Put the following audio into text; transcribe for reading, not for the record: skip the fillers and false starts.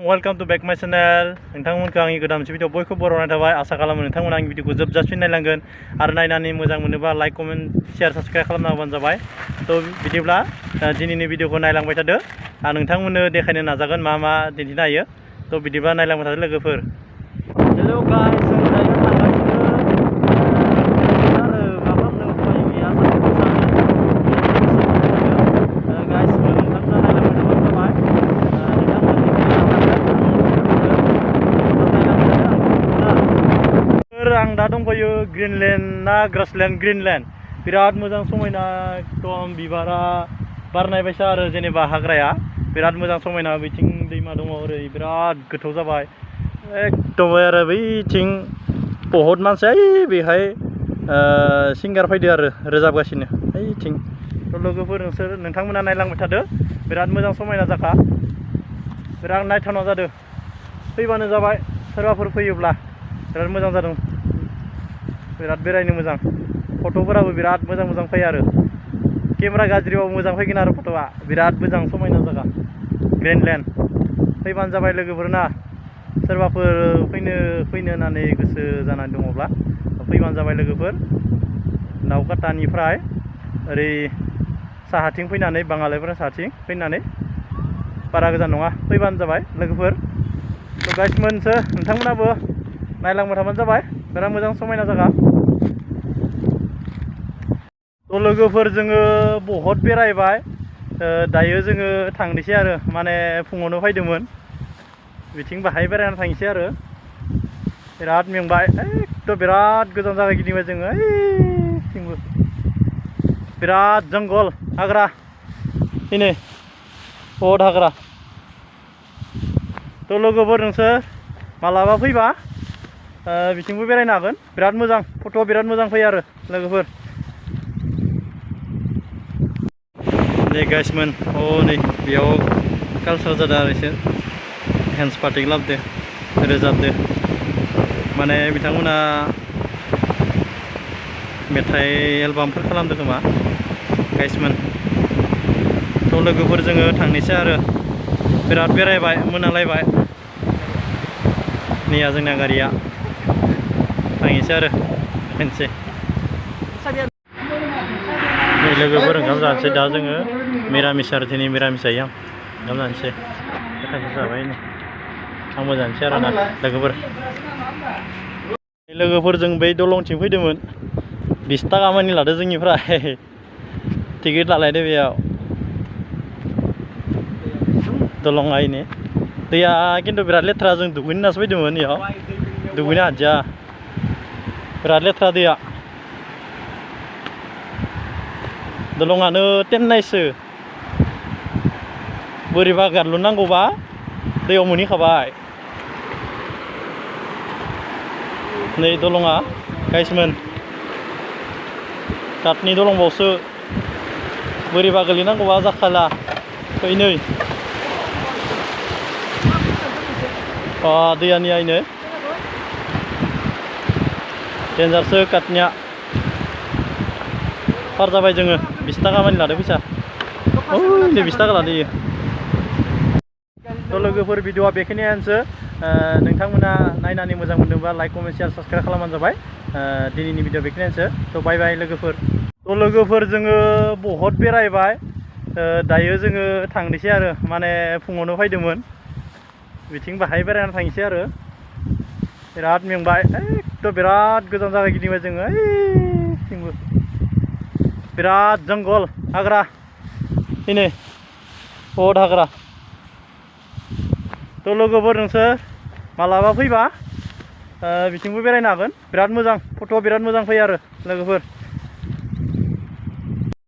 welcome to back my channel. नोंथांमोनखौ आंनि गोदान मोनसे भिडिअ बयखौबो बरायनाय थाबाय आसा खालामो नोंथांमोना आंनि भिडिअखौ जोबजासिम नायलांगोन आरो नायनानै मोजां मोनोबा लाइक कमेन्ट शेयार साबस्क्राइब खालामना होबानो जाबाय। तो बिदिब्ला दिनैनि भिडिअखौ नायलांबाय थादो आं नोंथांमोननो देखायनो नाजागोन मा मा दिन्थिनो हायो। तो बिदिब्ला नायलांबाय थादो लोगोफोर। हेलो गाइस, जों दायो थांगासिनो आं दा दंफायो ग्रीनलैंड ना ग्रासलैंड ग्रीनलैंड बिराद मोजां समायना एकदम बिबारा बारनाय बायसा आरो जेनेबा हाग्राया बिराद मोजां समायना बैथिं दैमा दङ ओरै बिराद गोथौ जाबाय एकदम आरो बैथिं बहुत मानसि बेहाय सिंगार फैदो आरो रोजाबगासिनो बैथिं। तो लोगोफोर नोंथांमोना नायलांबाय थादो बिराद मोजां समायना जाखा बिराद नायथावना जादों फैबानो जाबाय सोरबाफोर फैयोब्ला बिराद मोजां जादों बिराद बेरायनो मोजां फट'फोराबो बिराद मोजां मोजां फैयो आरो केमेरा गाज्रिबाबो मोजां फैगोन आरो फट'आ बिराद मोजां समायना जायगा ग्रीनलैंड फैबानो जाबाय लोगोफोरना सोरबाफोर फैनो होननानै गोसो जानानै दङब्ला फैबानो जाबाय लोगोफोर नावकाटानिफ्राय ओरै साहाथिं फैनानै बाङालिफोरा साहाथिं फैनानै बारा गोजान नङा फैबानो जाबाय लोगोफोर। तो गाइस मोनसो नोंथांमोनाबो नायलांबाय थाबानो जाबाय बिराद मोजां समायना जायगा। तो लोगोफोर जोङो बहुत बेरायबाय दायो जोङो थांनोसै आरो माने फुङावनो फैदोंमोन बिथिं बाहाय बेरायना थांनोसै आरो बिराद मेंबाय एकदम बिराद गोजान जायगा गिदिंबाय जोङो ओइथिंबो बिराद जंगल हाग्रा दिनै बहुत हाग्रा। तो लोगोफोर नोंसोर मालाबा फैबा बिथिंबो बेरायनो हागोन बिराद मोजां फट'आ बिराद मोजां फैयो आरो लोगोफोर। नै गाइसमोन नै बेयाव कालसार जादों आरो एसे हेन्स पार्टि लाबोदो रोजाबदो माने बिथांमोना मेथाइ एलबामफोर खालामदों खोमा गाइसमोन। तो लोगोफोर जोङो थांनोसै आरो बिराद बेरायबाय मोनालायबाय नैया जोंना गारिया थांनोसै आरो फैनोसै नै लोगोफोर ओंखाम जानोसै दा जोङो मिरामिस आरो दिनै मिरामिस जायो आं ओंखाम जानोसै गोथांसो जाबाय नै आंबो जानोसै आरो ना लोगोफोर जों बै दलंथिं फैदोंमोन 20 थाखा मानि लादो जोंनिफ्राय टिकेट लालायदो बेयाव दलंआ इनो दैया खिन्थु बिराद लेथ्रा जों दुगैनो होननासो फैदोंमोन इयाव दुगैनो हादिया बिराद लेथ्रा दैया दलंआनो टेन्नायसो बोरैबा गारलुनांगौबा दैयाव मोनहैखाबाय। नै दलंआ गाइसमोन काटनि दलंबावसो बोरैबा गोलैनांगौबा जाखाला फैनै दैयानि आइनो डेन्जारसो काटनिया पार जाबाय जोङो 20 थाखा मानि लादो फैसा नै 20 थाखा लादो इयो। तो लोगोफोर भिडिअआ बेखिनियानोसो नोंथांमोना नायनानै मोजां मोनदोंबा लाइक कमेन्ट शेयार साबस्क्राइब खालामबानो जाबाय। दिनैनि भिडिअ बेखिनियानोसो तो बाय बाय लोगोफोर। तो लोगोफोर जोङो बहुत बेरायबाय दायो जोङो थांनोसै आरो माने फुङावनो फैदोंमोन बिथिं बाहाय बेरायना थांनोसै आरो बिराद मेंबाय एकदम बिराद गोजान जायगा गिदिंबाय जोङो ओइथिंबो बिराद जंगल हाग्रा दिनै बहुत हाग्रा। तो लोगोफोर नोंसोर मालाबा फैबा बिथिंबो बेरायनो हागोन बिराद मोजां फट'आ बिराद मोजां फैयो आरो लोगोफोर।